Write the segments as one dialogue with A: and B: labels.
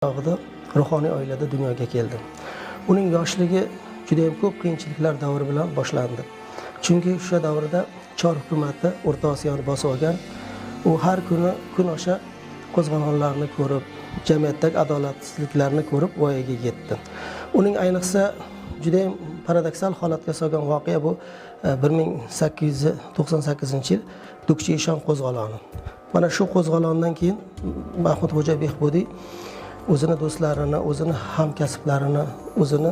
A: Qishlog'ida ruhoniy oilada dunyoga keldi. Uning yoshligi juda ham ko'p qiyinchiliklar davri bilan boshlandi. Chunki o'sha davrda Chor hukumati O'rta Osiyoni bosib olgan. U har kuni kun osha qo'zg'olonlarni ko'rib, jamiyatdagi adolatsizliklarni ko'rib voyaga yetdi. Uning ayniqsa juda ham paradoksal holatga solgan voqea bu 1898-yil Dukchi Eshon qo'zg'oloni. Mana shu qo'zg'olondan keyin Mahmudxo'ja Behbudiy o'zini do'stlarini, o'zini hamkasblarini, o'zini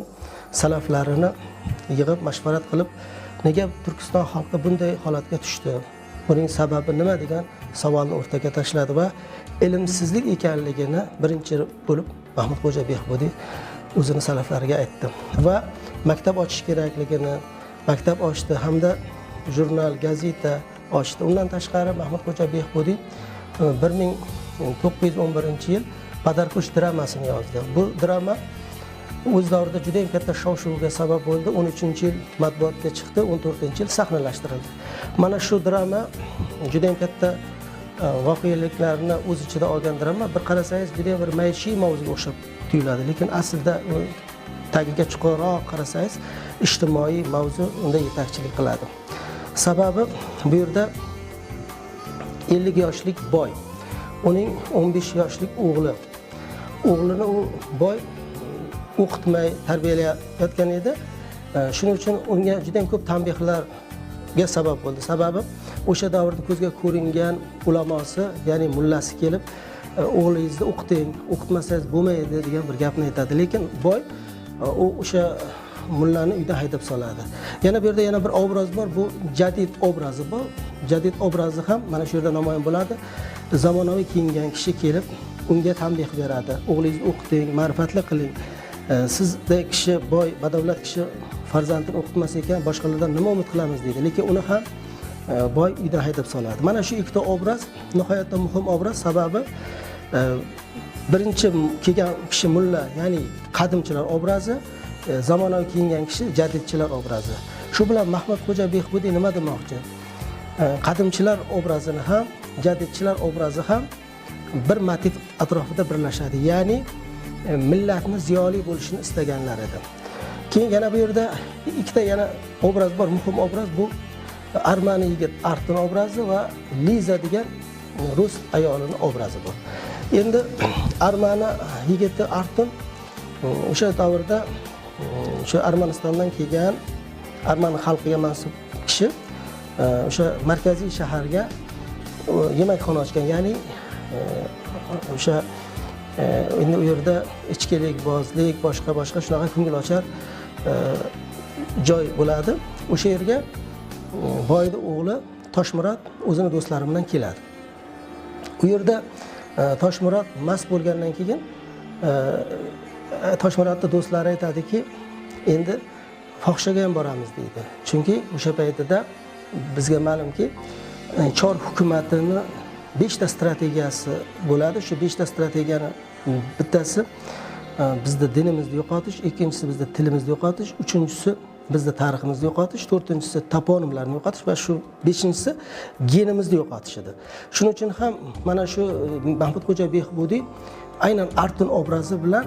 A: salaflarini yig'ib, mashvarat qilib, nega Turkiston xalqi bunday holatga tushdi? Buning sababi nima degan savolni o'rtaga tashladi va ilmsizlik ekanligini birinchi bo'lib Mahmudxo'ja Behbudiy o'zini salaflariga aytdi va maktab ochish kerakligini, maktab ochdi hamda jurnal, gazeta ochdi. Undan tashqari Mahmudxo'ja Behbudiy 1911-yil Padarkush dramasini yozdi. Bu drama o'z davrida juda ham katta shov-shuvga sabab bo'ldi. 13-yil matbuotga chiqdi, 14-yil sahnalashtirildi. Mana shu drama juda ham katta voqeliklarni o'z ichida olgan drama. Bir qarasangiz, juda ham bir maishiy mavzuga o'xshab tuyuladi, lekin aslida u tagiga chuqurroq qarasangiz, ijtimoiy mavzu unda yetakchilik qiladi. Sababi bu yerda 50 yoshlik boy, uning 15 yoshlik o'g'li. O'g'lini u boy o'qitmay tarbiyalayotgan edi. Shuning uchun unga juda ham ko'p tanbehlarga sabab bo'ldi. Sababi o'sha davrda ko'zga ko'ringan ulamosi, ya'ni mullasi kelib, o'g'lingizni o'qiting, o'qitmasangiz bo'lmaydi degan bir gapni aytadi. Lekin boy u o'sha mullani uydan haydab soladi. Yana bu yerda yana bir obraz bor, bu jadid obrazi bor. Jadid obrazi ham mana shu yerda namoyon bo'ladi. Zamonaviy kiyingan kishi kelib unga tanbeh beradi. O'g'lingizni o'qiting, ma'rifatli qiling. Sizday kishi, boy, badavlat kishi farzandini o'qitmas ekan, boshqalardan nima umid qilamiz deydi. Lekin uni ham boy uydan haydab soladi. Mana shu ikkita obraz nihoyatda muhim obraz, sababi birinchi kelgan kishi mulla, ya'ni qadimchilar obrazi, zamonaviy kiyingan kishi jadidchilar obrazi. Shu bilan Mahmudxo'ja Behbudiy nima demoqchi? Qadimchilar obrazini ham, jadidchilar obrazi ham bir motiv atrofida birlashadi. Ya'ni millatni ziyoli bo'lishini istaganlar edi. Keyin yana bu yerda ikkita yana obraz bor, muhim obraz, bu armani yigit Artin obrazi va Liza degan rus ayolini obrazi bor. Endi armani yigiti Artin o'sha davrda o'sha Armanistondan kelgan arman xalqiga mansub kishi o'sha markaziy shaharga yemakxona ochgan, ya'ni o'sha endi u yerda ichkilik, bozlik, boshqa boshqa shunaqa ko'ngilochar joy bo'ladi. O'sha yerga boyni o'g'li Toshmurod o'zini do'stlari bilan keladi. U yerda Toshmurod mast bo'lgandan keyin Toshmurodni do'stlari aytadiki, endi fohishaga ham boramiz deydi. Chunki o'sha paytida bizga ma'lumki, Chor hukumatini 5 ta strategiyasi bo'ladi. Shu 5 ta strategiyani bittasi bizni dinimizni yo'qotish, ikkinchisi bizni tilimizni yo'qotish, uchinchisi bizni tariximizni yo'qotish, to'rtinchisi toponimlarni yo'qotish va shu beshinchisi genimizni yo'qotish edi. Shuning uchun ham mana shu Mahmudxo'ja Behbudiy aynan Artin obrazi bilan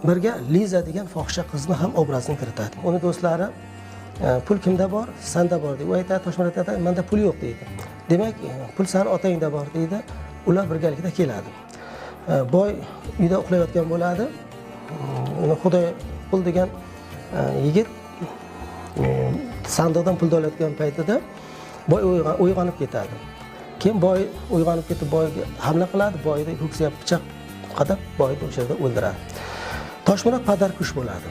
A: birga Liza degan fohisha qizni ham obrazini kiritadi. Uni do'stlari pul kimda bor? Sanda bor deydi. U aytadi, Toshmurod aytadi, menda pul yo'q deydi. Demak, pul sani otangda bor deydi. Ular birgalikda keladi. Boy uyda uxlayotgan bo'ladi. Uni Xudoyqul degan yigit sandiqdan pul olayotgan paytida boy uyg'onib ketadi. Keyin boy uyg'onib ketib boyga hamla qiladi, boyni ko'ksiga pichoq qadab, boyni o'sha yerda o'ldiradi. Toshmurod padarkush bo'ladi.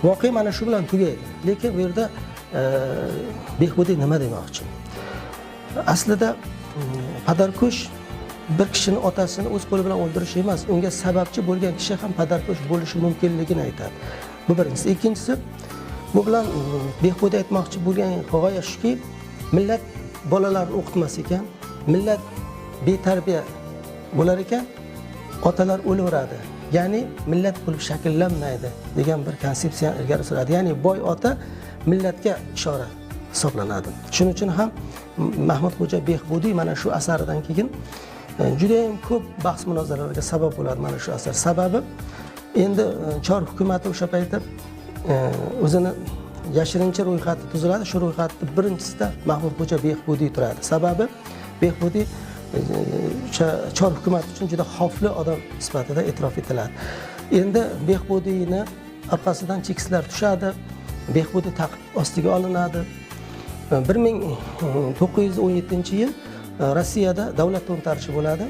A: Voqea mana shu bilan tugaydi. Lekin bu yerda Behbudiy nima demoqchi? Aslida padarkush bir kishini otasini o'z qo'li bilan o'ldirish emas, unga sababchi bo'lgan kishi ham padarkush bo'lishi mumkinligini aytadi. Bu birinchisi. Ikkinchisi, bu bilan Behbudiy aytmoqchi bo'lgan g'oya shuki, millat bolalarni o'qitmas ekan, millat betarbiya bo'lar ekan, otalar o'laveradi. Ya'ni millat bo'lib shakllanmaydi degan bir konsepsiyani ilgari suradi. Ya'ni boy ota millatga ishora hisoblanadi. Shuning uchun ham Mahmudxo'ja Behbudiy mana shu asaridan keyin Juda ham ko'p bahs munozaralarga sabab bo'ladi mana shu asar. Sababi endi chor hukumati o'sha paytda o'zini yashirincha ro'yxati tuziladi. Shu ro'yxatni birinchisida Mahmudxo'ja Behbudiy turadi. Sababi Behbudiy o'sha chor hukumati uchun juda xavfli odam sifatida e'tirof etiladi. Endi Behbudiyni orqasidan chekistlar tushadi. Behbudiy ta'qib ostiga olinadi. 1917-yil Rossiyada davlat to'ntarishi bo'ladi.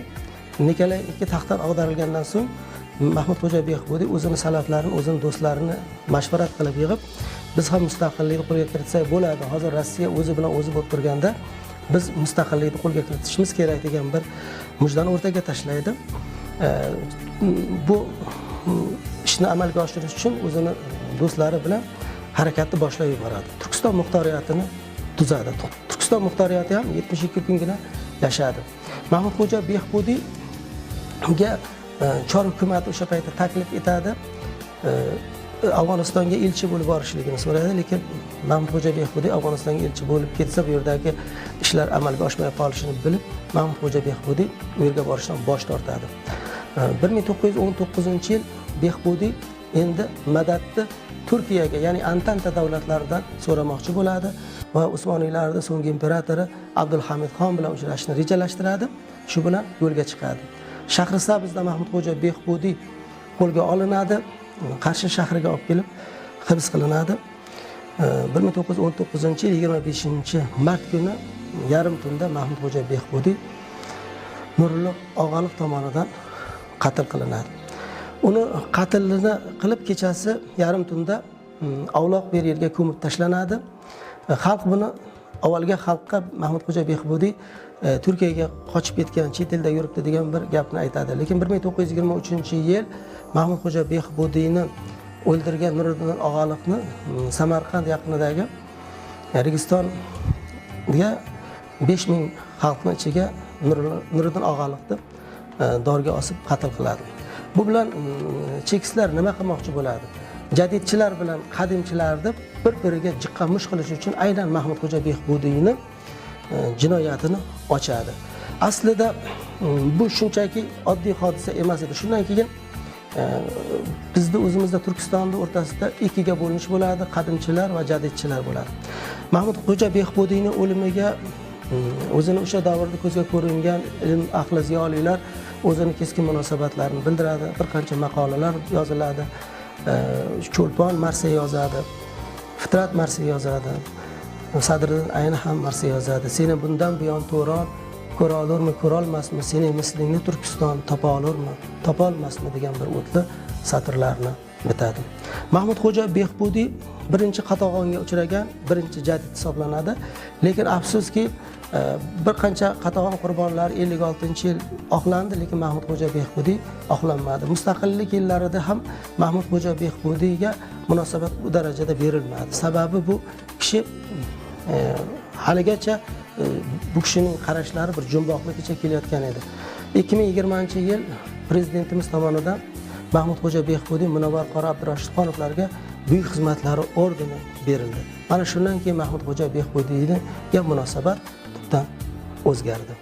A: Nikolay II taxtdan ag'darilgandan so'ng Mahmudxo'ja Behbudiy o'zini salaflarini, o'zini do'stlarini mashvarat qilib yig'ib, biz ham mustaqillikni qo'lga kiritsak bo'ladi. Hozir Rossiya o'zi bilan o'zi bo'lib turganda biz mustaqillikni qo'lga kiritishimiz kerak degan bir mujdani o'rtaga tashlaydi. Bu ishni amalga oshirish uchun o'zini do'stlari bilan harakatni boshlab yuboradi. Turkiston muxtoriyatini tuzadi. Turkiston muxtoriyati ham 72 kungina yashadi. Mahmudxo'ja Behbudiyga chor hukumati o'sha paytda taklif etadi. Afg'onistonga elchi bo'lib borishligini so'raydi, lekin Mahmudxo'ja Behbudiy Afg'onistonga elchi bo'lib ketsa, bu yerdagi ishlar amalga oshmay qolishini bilib, Mahmudxo'ja Behbudiy u yerga borishdan bosh tortadi. 1919-yil Behbudiy endi madadni Turkiyaga, ya'ni Antanta davlatlaridan so'ramoqchi bo'ladi va Usmoniylarning so'nggi imperatori Abdulhamid xon bilan uchrashishni rejalashtiradi. Shu bilan yo'lga chiqadi. Shahrisabzda Mahmudxo'ja Behbudiy qo'lga olinadi, Qarshi shahriga olib kelib hibs qilinadi. 1919-yil 25 mart kuni yarim tunda Mahmudxo'ja Behbudiy Nurullo Og'aliq tomonidan qatl qilinadi. Uni qatlini qilib kechasi yarim tunda ovloq bir yerga ko'mib tashlanadi. Xalq buni avvalgi xalqqa Mahmudxo'ja Behbudiy Turkiyaga qochib ketgan, chet elda yuribdi degan bir gapni aytadi. Lekin 1923-yil Mahmudxo'ja Behbudiyni o'ldirgan Nuriddin Og'aliqni Samarqand yaqinidagi Registonga 5000 xalqni ichiga Nuriddin Og'aliqni dorga osib qatl qiladi. Bu bilan chekistlar nima qilmoqchi bo'ladi? Jadidchilar bilan qadimchilarni bir-biriga jiqqa mush qilish uchun aynan Mahmudxo'ja Behbudiyni jinoyatini ochadi. Aslida bu shunchaki oddiy hodisa emas edi. Shundan keyin bizni o'zimizda Turkistonda o'rtasida ikkiga bo'linish bo'ladi, qadimchilar va jadidchilar bo'ladi. Mahmudxo'ja Behbudiyni o'limiga o'zini o'sha davrda ko'zga ko'ringan ilm ahli ziyolilar o'zini keskin munosabatlarini bildiradi, bir qancha maqolalar yoziladi. Cho'lpon marsiya yozadi, Fitrat marsiya yozadi, Sadriddin Ayni ham marsiya yozadi. Seni bundan buyon Turon ko'ra olurmi, ko'rolmasmi, seni mislingni Turkiston topa olurmi, topolmasmi degan bir o'tli satrlarni bitadi. Mahmudxo'ja Behbudiy birinchi qatag'onga uchragan birinchi jadid hisoblanadi. Lekin afsuski, bir qancha qatag'on qurbonlari 56-yil oqlandi, lekin Mahmudxo'ja Behbudiy oqlanmadi. Mustaqillik yillarida ham Mahmudxo'ja Behbudiyga munosabat u darajada berilmadi. Sababi bu kishi haligacha bu kishining qarashlari bir jumboqligicha kelayotgan edi. 2020-yil prezidentimiz tomonidan Mahmudxo'ja Behbudiy, Munavvar qori Abdurashidxonovlarga buyuk xizmatlari ordeni berildi. Mana shundan keyin Mahmudxo'ja Behbudiyga munosabat tubdan o'zgardi.